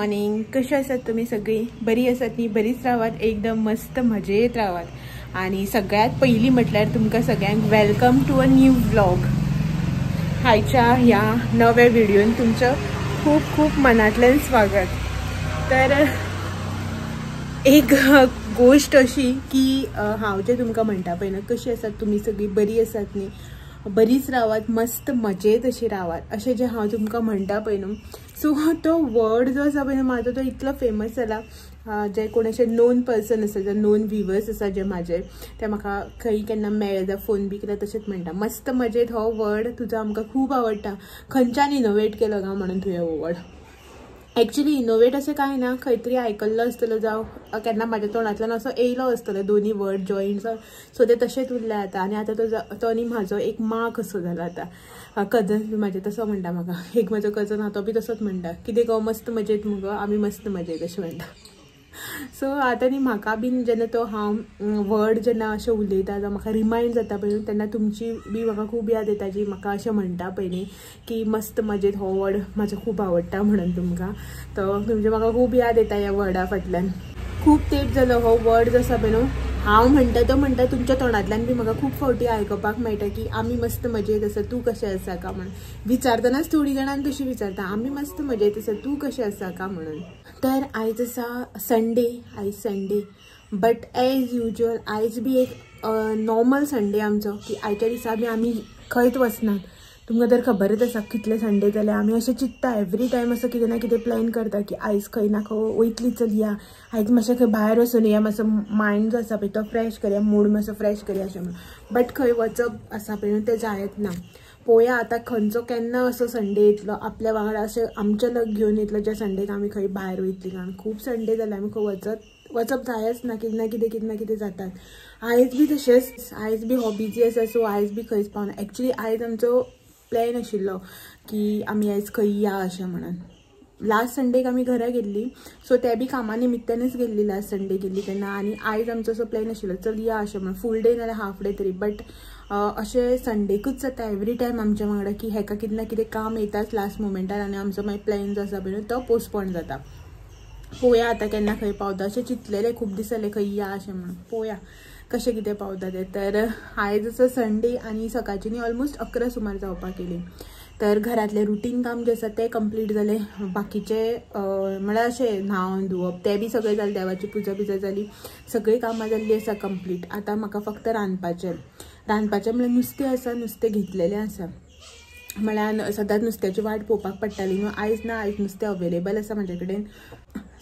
Morning. कशी आसात तुमी सगळी? बरी आसात न्ही? बरीच रावात, एकदम मस्त मजेत रावात. आणि सगळ्यात पहिली म्हटल्यार तुमकां सगळ्यांक welcome to a new vlog. आयच्या ह्या नव्या व्हिडिओन तुमचं खूप खूप मनातल्यान स्वागत. तर एक गोष्ट अशी की हांव जे तुमकां म्हणटा पळय न्हू, कशी आसात तुमी सगळी? बरी आसात न्ही? बरीच रावात, मस्त मजेत अशी रावात अशें जें हांव तुमकां म्हणटा पळय न्हू. सो तो वर्ड जो आसा पळय न्हू म्हाजो, तो इतलो फेमस जाला. जे कोण अशे नोन पर्सन आसा, जे नोन व्हिवर्स आसा जे म्हाजे, ते म्हाका खंय केन्ना मेळ्ळे जावं फोन बी केल्यार तशेंच म्हणटा, मस्त मजेत हो वर्ड तुजो आमकां खूब आवडटा, खंयच्यान इनोवेट केलो गा म्हणून तुवें हो वर्ड. एक्चुली इनोवेट अशें कांय ना, खंय तरी आयकल्लो आसतलो जावं केन्ना म्हाज्या तोंडांतल्यान असो येयलो आसतलो दोनी वर्ड जॉईंट जावन, सो ते तशेंच उरले आतां. आनी आतां तो न्ही म्हाजो एक मार्क असो जाला आतां. कजन बी म्हाजे तसो म्हणटा म्हाका, एक म्हाजो कजन आहा तो बी तसोच म्हणटा, कितें गो मस्त मजेत मुगो, आमी मस्त मजेत अशें म्हणटा. सो आतां न्ही म्हाका बीन जेन्ना तो हांव वर्ड जेन्ना अशें उलयता जावं म्हाका रिमायंड जाता पळय, तेन्ना तुमची बी म्हाका खूब याद येता जी म्हाका अशें म्हणटा पळय न्ही की मस्त मजेत हो वर्ड म्हाजो खूब आवडटा म्हणून तुमकां. तो तुमची म्हाका खूब याद येता ह्या वर्डा फाटल्यान. खूब तेंप जालो हो वर्ड जो आसा पळय न्हू, हांव म्हणटा तो म्हणटा तुमच्या तोंडांतल्यान बी म्हाका खूब फावटी आयकपाक मेळटा की आमी मस्त मजेत आसा, तूं कशें आसा का म्हणून. विचारतनाच थोडी जाणां तशी विचारता, आमी मस्त मजेत आसा, तूं कशें आसा का म्हणून. तर आयज आसा संडे, आयज संडे, बट एज युजल आयज बी एक नॉर्मल संडे आमचो, की आयच्या दिसा बी आमी खंयच वचनात. तुमकां तर खबरच आसा कितले संडे जाले आमी अशें चिंत्ता, एवरी टायम असो कितें ना कितें प्लॅन करता की आयज खंय ना खंय वयतली, चलया आयज मातशें खंय भायर वचून या, मातसो मायंड जो आसा पळय तो फ्रेश करया, मूड मातसो फ्रेश करया अशें म्हणून. बट खंय वचप आसा पळय न्हू तें जायत ना. पळोवया आतां खंयचो केन्ना असो संडे येतलो आपल्या वांगडा, अशें आमचें लक घेवन येतलो ज्या संडेक आमी खंय भायर वयतली. कारण खूब संडे जाले आमी खंय वचप जायच ना, कितें ना कितें कितें ना कितें जातात. आयज बी तशेंच, आयज बी हो बिजी आसा, सो आयज बी खंयच पावना. एक्चुली आयज आमचो प्लॅन आशिल्लो की आमी आयज खंय या अशें म्हणून. लास्ट संडेक आमी घरा गेल्ली, सो ते बी कामा निमित्तानच गेल्ली, लास्ट संडे गेल्ली तेन्ना. आनी आयज आमचो असो प्लॅन आशिल्लो चल या अशें म्हणून, फूल डे नाल्यार हाफ डे तरी. बट अशें संडेकूच जाता एवरी टायम आमच्या वांगडा की हेका कितें ना कितें काम येताच लास्ट मुमेंटार आनी आमचो मागीर प्लॅन जो आसा पळय तो पोस्टपोन जाता. पळोवया आतां केन्ना खंय पावता अशें चिंतलेलें, खूब दीस जाले खंय या अशें म्हणून, पळोवया कशें कितें पावता तें. तर आयज आसा संडे आनी सकाळची न्ही ऑलमोस्ट 11 सुमार जावपाक येयली. तर घरांतलें रुटीन काम जें आसा तें कंप्लीट जालें, बाकीचें म्हळ्यार अशें न्हांवन धुवप तें बी सगळें जालें, देवाची पुजा बिजा जाली, सगळीं कामां जाल्लीं आसा कंप्लीट. आतां म्हाका फक्त रांदपाचें, रांदपाचें म्हळ्यार नुस्तें आसा, नुस्तें घेतलेलें आसा, म्हळ्यार सदांच नुस्त्याची वाट पळोवपाक पडटाली न्हू. आयज ना, आयज नुस्तें अवेलेबल आसा म्हाजे कडेन,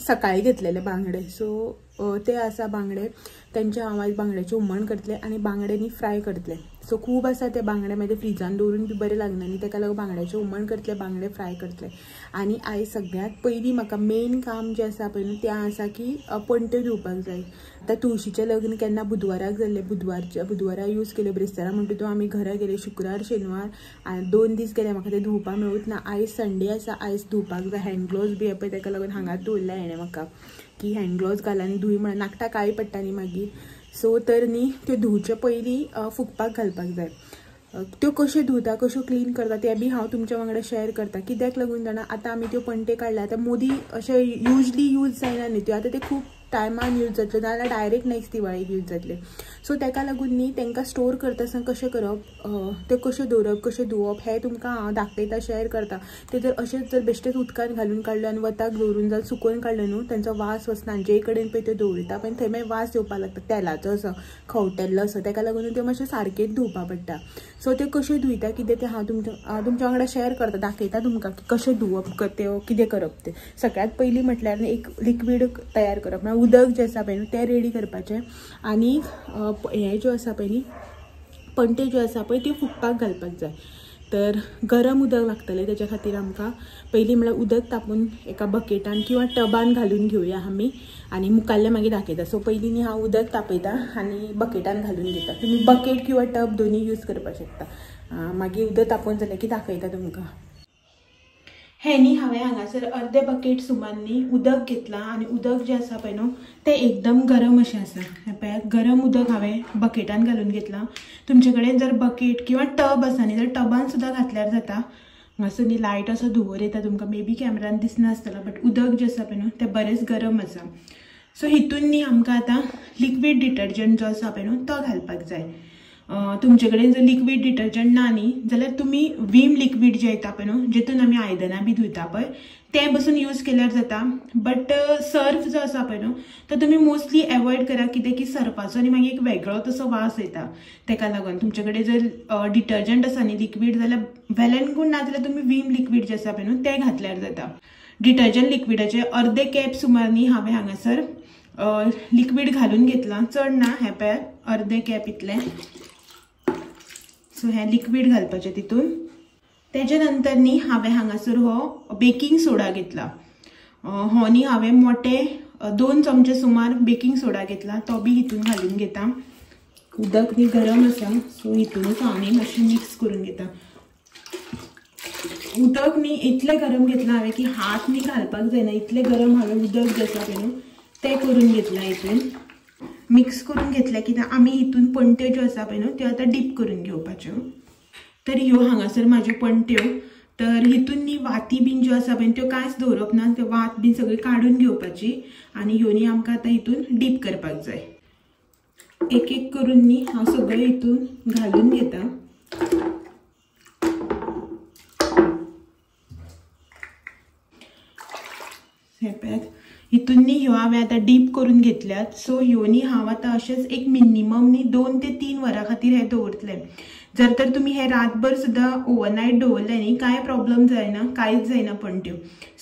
सकाळीं घेतलेले बांगडे, सो ते आसा बांगडे, तेंचे हांव आयज बांगड्याचें हुमण करतलें आनी बांगडे न्ही फ्राय करतलें. सो खूब आसा ते बांगडे, मागीर फ्रिजान दवरून बी बरें लागना न्ही, तेका लागून बांगड्याचें हुमण करतलें, बांगडे फ्राय करतलें. आनी आयज सगळ्यांत पयलीं म्हाका मेन काम जें आसा पळय न्हू तें आसा की पणट्यो धुवपाक जाय. आतां तुळशीचें लग्न केन्ना बुधवाराक जाल्लें, बुधवारा यूज केल्यो ब्रेस्तारा, म्हणटा आमी घरा गेले शुक्रार शेनवार आनी 2 दीस गेले म्हाका तें धुवपाक मेळूच ना. आयज संडे आसा, आयज धुवपाक जाय. हँड ग्लोव्स बी पळय तेका लागून हांगाच दवरला हेणें म्हाका की हँड ग्लोव्स घाल आनी धुय म्हणून, नाकटां काळी पडटा न्ही मागीर. सो तर न्ही त्यो धुवचे पयलीं फुगपाक घालपाक जाय. त्यो कश्यो धुता कश्यो क्लीन करता ते बी हांव तुमच्या वांगडा शेअर करता. कित्याक लागून जाणा, आतां आमी त्यो पणटे काडल्या, आतां मोदी अशें युजली यूज जायना न्ही त्यो, आतां ते खूब टायमान यूज जातले नाजाल्यार डायरेक्ट नेक्स्ट दिवाळीक यूज जातले. सो तेका लागून न्ही तांकां स्टोर करता आसतना कशें करप, त्यो कश्यो दवरप कश्यो धुवप हें तुमकां हांव दाखयता, शेअर करता. ते जर अशेंच जर बेश्टेच उदकान घालून काडल्यो आनी वताक दवरून जावन सुकोवन काडल्यो न्हू, तेंचो वास वचना. जे कडेन पळय त्यो दवरता पण थंय मागीर वास येवपाक लागता तेलाचो असो खवटेल्लो असो, तेका लागून त्यो मातशें सारकेच धुवपा पडटा. सो त्यो कश्यो धुयता कितें तें हांव तुमच्या वांगडा शेअर करता, दाखयता तुमकां की कशें धुवप त्यो कितें करप तें. सगळ्यांत पयलीं म्हटल्यार एक लिक्वीड तयार करप, म्हळ्यार उदक जें आसा पळय न्हू तें रेडी करपाचें आनी हें ज्यो आसा पळय न्ही पणट्यो ज्यो आसा पळय त्यो फुगपाक घालपाक जाय. तर गरम उदक लागतलें तेच्या खातीर आमकां. पयलीं म्हळ्यार उदक तापून एका बकेटान किंवा टबान घालून घेवया आमी आनी मुखाल्लें मागीर दाखयता. सो पयलीं न्ही हांव उदक तापयता आनी बकेटान घालून घेता. तुमी बकेट किंवा टब दोनूय यूज करपाक शकता. मागीर उदक तापोवन जालें की दाखयता तुमकां. हें न्ही हांवें हांगासर अर्दे बकेट सुमार न्ही उदक घेतलां आनी उदक जें आसा पळय न्हू तें एकदम गरम अशें आसा. हें पळयात, गरम उदक हांवें बकेटान घालून घेतलां. तुमचे कडेन जर बकेट किंवा टब आसा न्ही, तर टबान सुद्दां घातल्यार जाता. हांगासर न्ही लायट असो धुंवर येता तुमकां मे बी कॅमेरान दिसना आसतलो बट उदक जें आसा पळय न्हू तें बरेंच गरम आसा. सो हितून न्ही आमकां आतां लिक्वीड डिटर्जंट जो आसा पळय न्हू तो घालपाक जाय. तुमचे कडेन जर लिक्वीड डिटर्जंट ना न्ही जाल्यार तुमी वीम लिक्वीड जें येता पळय न्हू जितून आमी आयदनां बी धुता पळय तें बसून यूज केल्यार जाता. बट सर्फ जो आसा पळय न्हू तो तुमी मोस्टली एवॉयड करा कित्याक की सर्फाचो आनी मागीर एक वेगळो तसो वास येता. तेका लागून तुमचे कडेन जर डिटर्जंट आसा न्ही लिक्वीड जाल्यार वेल एंड गूड, ना जाल्यार तुमी वीम लिक्वीड जें आसा पळय न्हू तें घातल्यार जाता. डिटर्जंट लिक्विडाचे अर्दे कॅप सुमार न्ही हांवें हांगासर लिक्वीड घालून घेतलां, चड ना, हें पळय अर्दे कॅप इतलें. सो हें लिक्वीड घालपाचें तितून. तेजे नंतर न्ही हांवें हांगासर हो बेकिंग सोडा घेतला. हो न्ही हांवें मोटे 2 चमचे सुमार बेकिंग सोडा घेतला, तो बी हितून घालून घेता. उदक न्ही गरम आसा सो हितूनच हांव न्ही मातशें मिक्स करून घेता. उदक न्ही इतलें गरम घेतलां हांवें की हात न्ही घालपाक जायना, इतलें गरम हांवें उदक जें आसा पळय न्हू तें करून घेतलां. हितून मिक्स करून घेतलें की आमी हितून पणट्यो ज्यो आसा पळय न्हू त्यो आतां डीप करून घेवपाच्यो. तर ह्यो हांगासर म्हाज्यो पणट्यो, तर हितून न्ही वाती बीन ज्यो आसा पळय त्यो कांयच दवरप ना, त्यो वात बीन सगळी काडून घेवपाची आनी ह्यो न्ही आमकां आतां हितून डीप करपाक जाय. एक एक करून न्ही हांव सगळें हितून घालून घेता. हें पळयात हितून न्ही ह्यो हांवें आतां डीप करून घेतल्यात. सो ह्यो न्ही हांव आतां अशेंच एक मिनिमम न्ही 2 ते 3 वरां खातीर हें दवरतलें. जर तर तुमी हें रातभर सुद्दां ओवरनायट दवरलें न्ही कांय प्रॉब्लम जायना, कांयच जायना पणट्यो.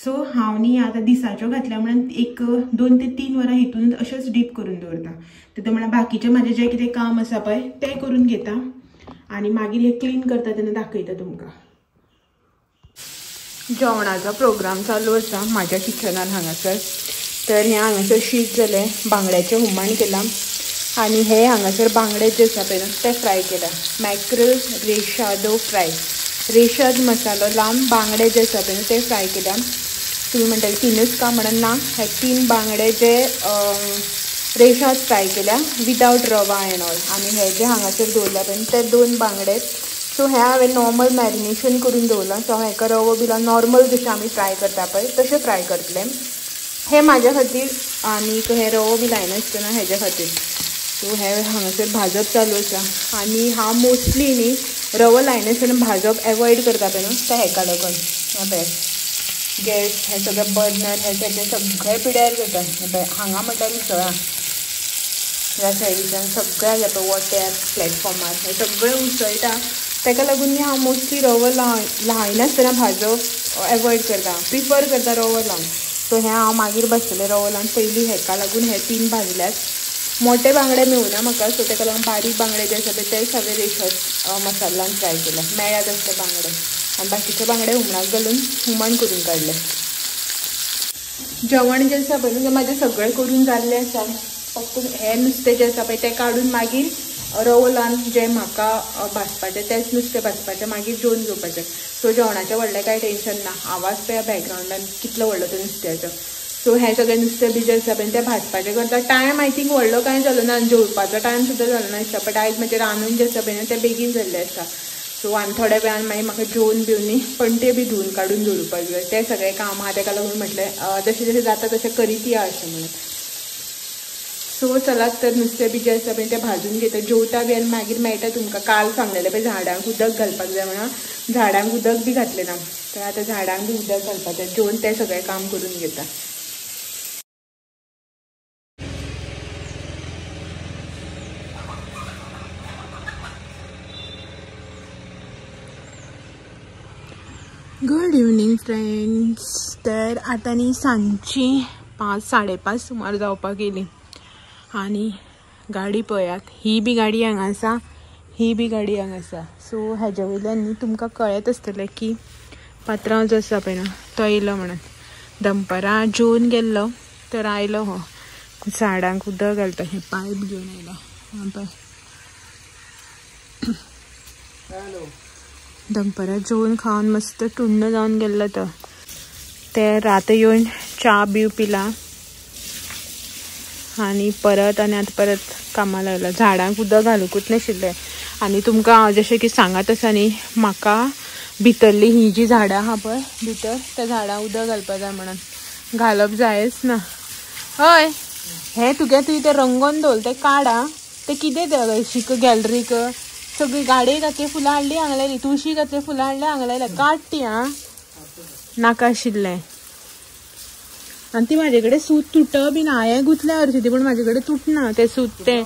सो हांव न्ही आतां दिसाच्यो घातल्या म्हणून एक 2 ते 3 वरां हितूनच अशेंच डीप करून दवरता. तेतून म्हणल्यार बाकीचें म्हाजें जें कितें काम आसा पळय तें करून घेता आनी मागीर हें क्लीन करता तेन्ना दाखयता तुमकां. जेवणाचो प्रोग्राम चालू आसा म्हाज्या किचनान हांगासर. तर हें हांगासर शीत जालें, बांगड्याचें हुमण केलां आनी हे हांगासर बांगडे जे आसा पळय ते फ्राय केला. मॅक्रल रेशादो फ्राय, रेशाद मसालो लावन बांगडे जे आसा पळय ते फ्राय केला. तुमी म्हणटाले तिनूच का म्हणून ना, हे 3 बांगडे जे रेशाद फ्राय केल्या विदावट रवा एंड ऑल. आनी हे जे हांगासर दवरला पळय ते 2 बांगडे. सो हें हांवें नॉर्मल मॅरिनेशन करून दवरलां. सो हांव हेका रवो बी लावन नॉर्मल जशें आमी फ्राय करता पळय तशें फ्राय करतलें. हें म्हाज्या खातीर आनी हें रवो बी लायनासतना हेज्या खातीर. सो हें हांगासर भाजप चालू आसा आनी हांव मोस्टली न्ही रवो लायनासतना भाजप एवॉयड करता पळय न्हू तें हेका लागून. हें पळय गॅस हे सगळे बर्नर हे सगळें सगळें पिड्यार जाता. हें पळय हांगा म्हटल्यार उसळां ह्या सायडीच्यान सगळ्या जाता वोट्यार प्लॅटफॉर्मार हें सगळें उसळटा. तेका लागून न्ही हांव मोस्टली रवो लायनासतना भाजप एवॉयड करता, प्रिफर करता रवो लावन. सो हें हांव मागीर भाजतलें रवो लावन, पयलीं हेका लागून हे 3 भाजल्यात. मोटे बांगडे मेळुना म्हाका, सो तेका लागून बारीक बांगडे जे आसा तेच हांवें रेशाद मसाल्यान फ्राय केले, मेळ्ळ्या तसले बांगडे. आनी बाकीचे बांगडे हुमणाक घालून हुमण करून काडले. जेवण जें आसा पळय तें म्हाजें सगळें करून जाल्लें आसा, फक्त हें नुस्तें जें आसा पळय तें काडून मागीर रवो लावन जें म्हाका भाजपाचें तेंच नुस्तें भाजपाचें, मागीर जेवन घेवपाचें. सो जेवणाचें व्हडलें कांय टेंशन ना. आवाज पळय बॅकग्रावंडान कितलो व्हडलो तो नुस्त्याचो. सो हें सगळें नुस्तें बी जें आसा पळय तें भाजपाचें करता. टायम I think व्हडलो कांय जालो ना, जेवपाचो टायम सुद्दां जालो ना दिसता. बट आयज म्हाजें रांदून जें आसा पळय तें बेगीन जाल्लें आसा. सो आनी थोड्या वेळान मागीर म्हाका जेवन बिवन पणटे बी धुवन काडून दवरपाक जाय, तें सगळें काम आहा. तेका लागून म्हटलें जशें जशें जाता तशें करीत या अशें म्हणून. सो चलात तर नुस्तें बी जें आसा पळय तें भाजून घेता, जेवता बी आनी मागीर मेळटा तुमकां. काल सांगलेलें पळय झाडांक उदक घालपाक जाय म्हणून, झाडांक उदक बी घातलें ना, तर आतां झाडांक बी उदक घालपाचें, जेवन तें सगळें काम करून घेता. Good evening friends. तर आतां न्ही सांजची 5 साडे 5 सुमार जावपाक गेली आनी गाडी पळयात, ही बी गाडी हांगा आसा, ही बी गाडी हांगा आसा. सो हेज्या वयल्यान न्ही तुमकां कळत आसतलें की पात्रांव जो आसा पळय न्हू तो येयलो म्हणून. दनपारां जेवन गेल्लो तर आयलो हो, झाडांक उदक घालता, हें पायप घेवन आयलो. पळय दनपारां जेवन खावन मस्त टुन्न जावन गेल्लो तो. ते रात येवन च्या बी पिला आनी परत आनी आतां परत कामाक लागला. झाडांक उदक घालुंकूच नाशिल्लें. आनी तुमकां हांव जशें की सांगत आसा न्ही, म्हाका भितरली ही जी झाडां आहा पळय भितर त्या झाडां उदक घालपा जाय म्हणून घालप जायच ना. हय हे तुगे तुवें तें रंगोवन दवर तें काड आं. तें कितें तें शीक गॅलरीक सगळी गाडये घातली फुलां हाडली हांगा लायली, तुळशी घातली फुलां हाडली हांगा लायल्या, काड ती आं, नाका आशिल्लें. आनी ती म्हाजे कडेन सूत तुट बी ना, हांवें गुंतल्या हरशीं ती पूण म्हाजे कडेन तुटना तें सूत. तें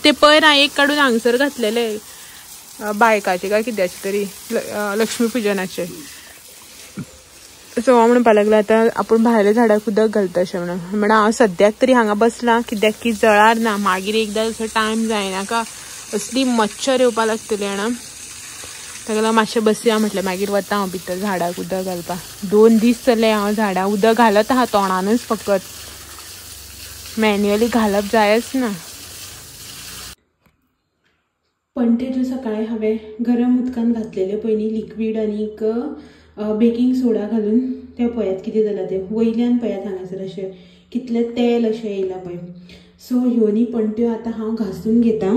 ते पयर हांवें एक काडून हांगसर घातलेले बायकाचे काय कित्याचे तरी लक्ष्मी पुजनाचे. सो हांव म्हणपाक लागलें आतां आपूण भायल्या झाडाक उदक घालता अशें म्हणून. म्हणून हांव सद्याक तरी हांगा बसलां कित्याक की जळार ना, मागीर एकदां असो टायम जायनाका असली मच्छर येवपाक लागतली जाणा. ताका लागून मातशें बसया म्हटलें, मागीर वता हांव भितर झाडाक उदक घालपाक. 2 दीस जाले हांव झाडाक उदक घालत आहा तोंडानूच, फकत मॅन्युअली घालप जायच ना. पण ते ज्यो सकाळी हांवें गरम उदकान घातलेले पळय न्ही लिक्वीड आनीक बेकिंग सोडा घालून, ते पळयात कितें जालां तें. वयल्यान पळयात हांगासर अशें कितलें तेल अशें येयलां पळय. सो ह्यो न्ही पणट्यो आतां हांव घासून घेता.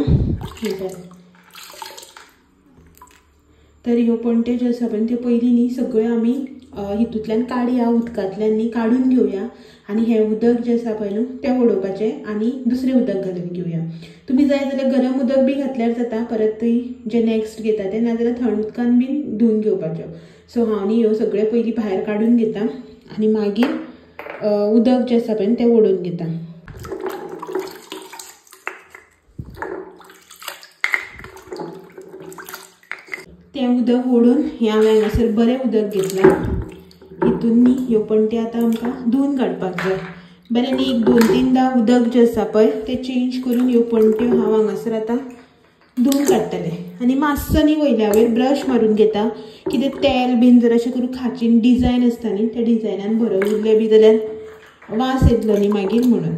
तर ह्यो पणट्यो ज्यो आसा पळय त्यो पयलीं न्ही सगळ्यो आमी हितूंतल्यान काडया, उदकांतल्यान न्ही काडून घेवया आनी हें उदक जें आसा पळय न्हू तें उडोवपाचें आनी दुसरें उदक घालून घेवया. तुमी जाय जाल्यार गरम उदक बी घातल्यार जाता, परत जें नेक्स्ट घेता तें, नाजाल्यार थंड उदकान बी धुवन घेवपाच्यो. सो हांव न्ही ह्यो सगळ्यो पयलीं भायर काडून घेता आनी मागीर उदक जें आसा पळय तें ओडून घेता. तें उदक ओडून हें हांवें हांगासर बरें उदक घेतलां. हितून न्ही ह्यो पणट्यो आतां आमकां धुवन काडपाक जाय. बरें न्ही एक 2-3 उदक जें आसा पळय तें चेंज करून ह्यो पणट्यो हांव हांगासर आतां धुवन काडटलें. आनी मातसो न्ही वयल्या वयर ब्रश मारून घेता, कितें तेल बीन जर अशें करून खाचीन डिजायन आसता न्ही त्या डिजायनान भरोन उरलें बी जाल्यार वास येतलो न्ही मागीर म्हणून.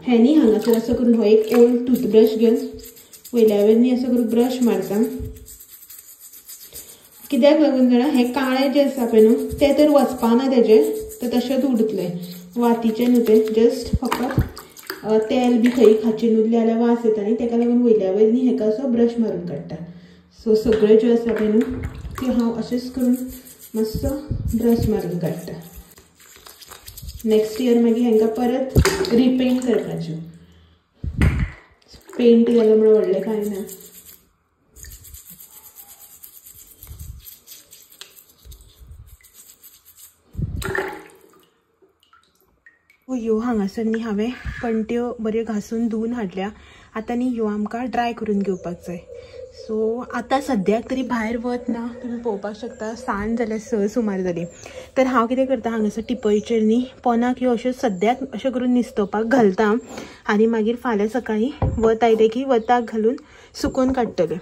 हें न्ही हांगासर असो करून हो एक ओल्ड टूथब्रश घेवन वयल्या वयर न्ही असो करून ब्रश मारता. कित्याक लागून जाणा हें काळें जें आसा पळय न्हू तें तर वचपा ना तेजें, तर तशेंच उरतलें वातीचें न्हू तें, जस्ट फकत तेल बी खंय खाचीन उरलें जाल्यार वास येता न्ही, तेका लागून वयल्या वयर न्ही हेका असो ब्रश मारून काडटा. सो सगळें ज्यो आसा पळय न्हू त्यो हांव अशेंच करून मातसो ब्रश मारून काडटा. नेक्स्ट इयर मागीर हेंकां परत रिपेंट करपाच्यो. पेंट गेलो म्हणून व्हडलें कांय ना. ह्यो हांगासर न्ही हांवें पणट्यो बऱ्यो घासून धुवन हाडल्या. आतां न्ही ह्यो आमकां ड्राय करून घेवपाक जाय. सो आतां सद्याक तरी भायर वत ना, तुमी पळोवपाक शकता सांज जाल्यार 6 सुमार जाली. तर हांव कितें करता हांगासर टिपयचेर न्ही पोनाक ह्यो अश्यो सद्याक अश्यो करून निस्तोवपाक घालता आनी मागीर फाल्यां सकाळीं वत आयलें की वताक घालून सुकोवन काडटलें.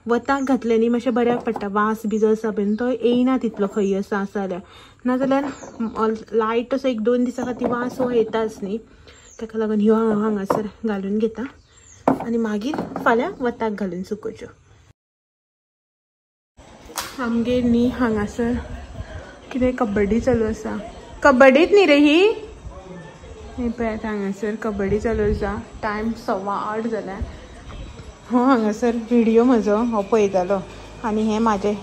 वताक घातलें न्ही मातशें बऱ्याक पडटा, वास बी जो आसा पळय तो येयना तितलो खंय आसा आसा जाल्यार, नाजाल्यार लायट असो 1-2 दिसां खातीर वास हो येताच न्ही. ताका लागून ह्यो हांव हांगासर घालून घेता आनी मागीर फाल्यां वताक घालून सुकोवच्यो. आमगेर न्ही हांगासर कितें कबड्डी चालू आसा. कबड्डीत न्ही रे ही, हे पळयात हांगासर कबड्डी चालू आसा. टायम 8:15 जाल्या. हो हांगासर व्हिडियो म्हजो हो पळयतालो आनी हे म्हाजे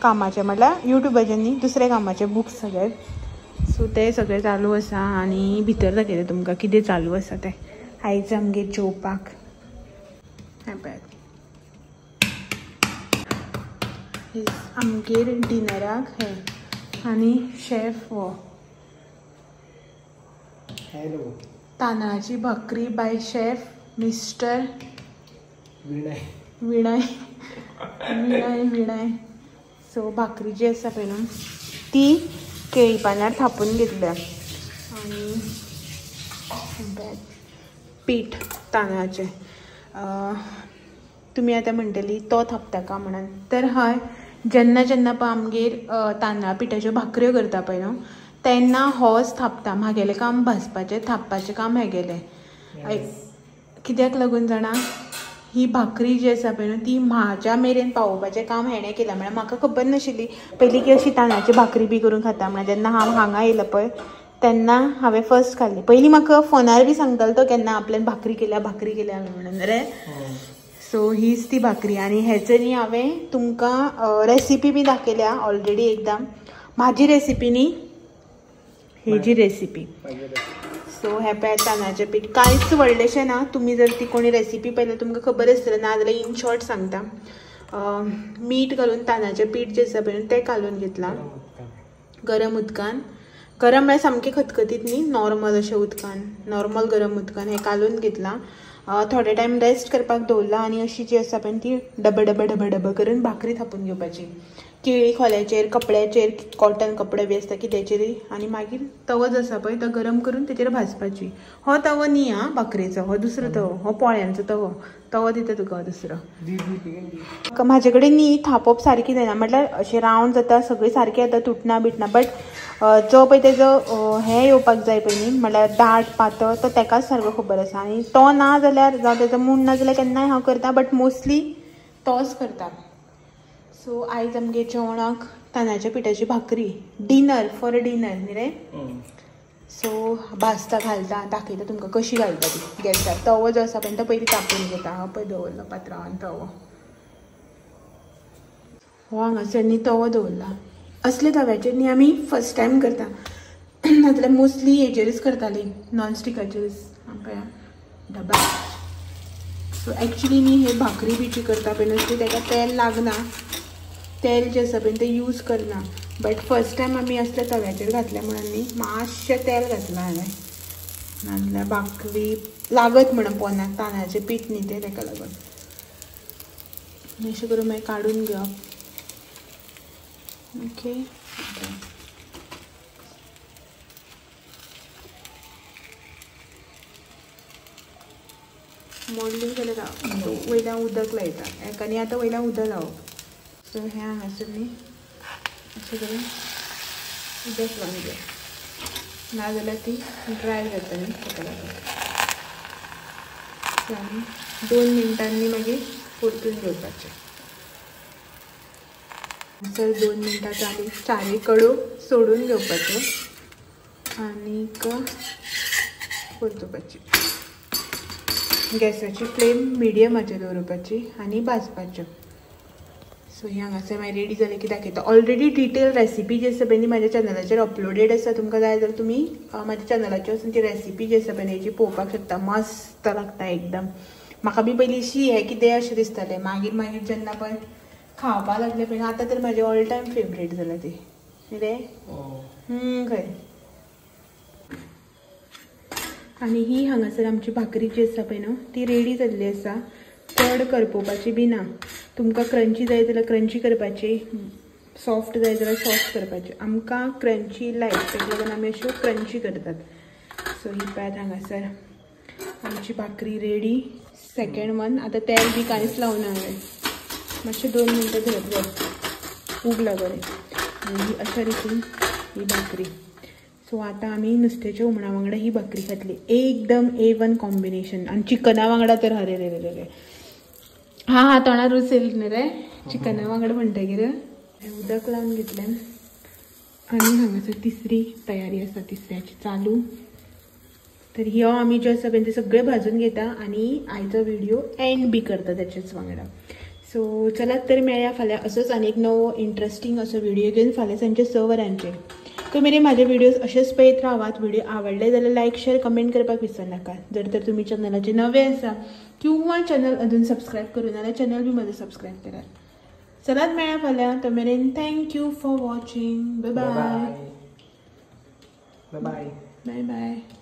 कामाचे म्हटल्यार युट्यूबाचे न्ही दुसरे कामाचे बुक्स सगळे, सो ते सगळे चालू आसा. आनी भितर दाखयता तुमकां कितें चालू आसा तें. आयज आमगेर जेवपाक हें पळयात आमगेर डिनराक हें आनी शेफ हो हॅलो तांदळाची भाकरी बाय शेफ मिस्टर विणय विणय विणय विणय. सो भाकरी जी आसा पळय न्हू ती केळी पानार थापून घेतल्या आनी पीठ तांदळाचें. तुमी आतां म्हणटली तो थापता का म्हणून, तर हय जेन्ना जेन्ना पळय आमगेर तांदळा पिठाच्यो भाकऱ्यो करता पळय न्हू तेन्ना होच थापता. म्हागेलें काम भाजपाचें, थापपाचें काम हेगेलें. कित्याक लागून जाणा, ही भाकरी जी आसा पळय न्हू ती म्हाज्या मेरेन पावोवपाचें काम हेणें केलां. म्हळ्यार म्हाका खबर नाशिल्ली पयलीं की अशी तांदळाची भाकरी बी करून खाता म्हणून. जेन्ना हांव हांगा येयलां पळय तेन्ना हांवें फर्स्ट खाल्ली. पयलीं म्हाका फोनार बी सांगतालो तो केन्ना आपल्यान भाकरी केल्या भाकरी केल्या म्हणून रे. सो हीच ती भाकरी. आनी हेचे न्ही हांवें तुमकां रेसिपी बी दाखयल्या ऑलरेडी एकदां. म्हाजी रेसिपी न्ही, हेजी रेसिपी. सो हें पळय तांदळाचें पीठ कांयच व्हडलेशें ना. तुमी जर ती कोणी रेसिपी पळयल्यार तुमकां खबर आसतलें, ना जाल्यार इन शॉर्ट सांगता. मीठ घालून तांदळाचें पीठ जें आसा पळय तें कालोवन घेतलां गरम उदकान. गरम म्हळ्यार सामकें खतखतीत न्ही, नॉर्मल अशें उदकान, नॉर्मल गरम उदकान हें कालोवन घेतलां. थोडे टायम रेस्ट करपाक दवरलां आनी अशी जी आसा पळय ती डबे डबे डबे डबे करून भाकरी थापून घेवपाची. केळी खोल्याचेर, कपड्याचेर, कॉटन कपडे बी आसता कित्याचेरय. आनी मागीर तवो जो आसा पळय तो गरम करून तेचेर भाजपाची. हो तवो न्ही आं भाकरेचो, हो दुसरो तवो, हो पोळ्यांचो तवो. तवो दिता तुका दुसरो. म्हाजे कडेन न्ही थापप सारकी जायना, म्हटल्यार अशें रावंड जाता सगळें सारकें जाता, तुटना बिटना. बट जो पळय तेजो हें येवपाक जाय पळय न्ही, म्हटल्यार दाट पातळ, तो तेकाच सारको खबर आसा. आनी तो ना जाल्यार जावं तेजो मूड ना जाल्यार केन्नाय हांव करता, बट मोस्टली तोच करता. सो आयज आमगे जेवणाक तांदळाच्या पिठाची भाकरी, डिनर फॉर डिनर न्ही रे. सो भाजता घालता, दाखयता तुमकां कशी घालता ती गॅसार. तवो जो आसा पळय तो पयलीं तापोवन घेता. हांव पळय दवरलो पात्रावान तवो, हो हांगासर न्ही तवो दवरला. असले तव्याचेर न्ही आमी फर्स्ट टायम करता, नाजाल्यार मोस्टली हेजेरूच करताली, नॉनस्टिकाचेरूच. पळया डबा. सो एक्चुली न्ही हे भाकरी बिची करता पळय न्ही तेका तेल लागना, तेल जें आसा पळय तें यूज करना. बट फर्स्ट टायम आमी असल्या तव्याचेर घातल्या म्हणून न्ही मातशें तेल घातलां हांवें, नाजाल्यार भाकरी लागत म्हणून पोनाक, तांदळाचें पीठ न्ही तें, तेका लागून. अशें करून मागीर काडून घेवप. ओके, मोडली जाल्यार वयल्यान उदक लायता एका, आनी आतां वयल्यान उदक लावप. सो हें हांगासर न्ही अशें करून उदक लावन घेवप, नाजाल्यार ती ड्राय जाता न्ही तेका लागून. सो आमी 2 मिनटांनी मागीर परतून घेवपाचें. सर 2 मिनटां आमी चारय कडो सोडून घेवपाच्यो आनीक परतुपाची. गॅसाची फ्लेम मिडियमाचेर दवरपाची आनी भाजपाच्यो. सो ही हांगासर मागीर रेडी जालें की दाखयता. ऑलरेडी डिटेल रेसिपी जी आसा पळय न्ही म्हाज्या चॅनलाचेर अपलोडेड आसा. तुमकां जाय जाल्यार तुमी म्हाज्या चॅनलाचेर वचून ती रेसिपी जी आसा पळय हेजी पळोवपाक शकता. मस्त लागता एकदम. म्हाका बी पयलीं शी हें कितें अशें दिसतालें, मागीर मागीर जेन्ना पळय खावपाक लागलें पळय, आतां तर म्हाजें ऑल टायम फेवरेट जालां ती रे. खंय. आनी ही हांगासर आमची भाकरी जी आसा पळय न्हू ती रेडी जाल्ली आसा. चड करपोवपाची बी ना, तुमकां क्रंची जाय जाल्यार क्रंची करपाची, सॉफ्ट जाय जाल्यार सॉफ्ट करपाची. आमकां क्रंची लायक, ताका लागून आमी अश्यो क्रंची करतात. सो ही पळयात हांगासर आमची भाकरी रेडी. Second one. आतां तेल बी कांयच लावना हांवें, मातशें 2 मिनटां धरप उब लागोन. आनी अशा रितीन ही भाकरी. सो आतां आमी नुस्त्याच्या हुमणा वांगडा ही भाकरी खातली, एकदम A1 combination. आनी चिकना वांगडा तर हरे रे रे रे, हा हा तोंडार रूच येयली न्ही रे चिकना वांगडा म्हणटकीर. उदक लावन घेतलें आनी हांगासर तिसरी तयारी आसा, तिसऱ्याची चालू. तर ह्यो आमी ज्यो आसा पळय ते सगळें भाजून घेता आनी आयचो व्हिडिओ एंड बी करता तेच्याच वांगडा. सो चलात तर मेळया फाल्यां असोच आनी एक नवो इंट्रस्टींग असो व्हिडिओ घेवन फाल्यां सांजचे 6 वरांचेर. तो मेरेन म्हाजे व्हिडियोज अशेच पळयत रावात. व्हिडिओ आवडले जाल्यार लायक शेअर कमेंट करपाक विसरनाका. जर तर तुमी चॅनलाचे नवे आसा किंवा चॅनल अजून सबस्क्रायब करूं ना जाल्यार चॅनल बी म्हजें सबस्क्रायब करात. चलात मेळया फाल्यां, तो मेरेन thank you for watching. Bye bye. Bye bye. Bye bye.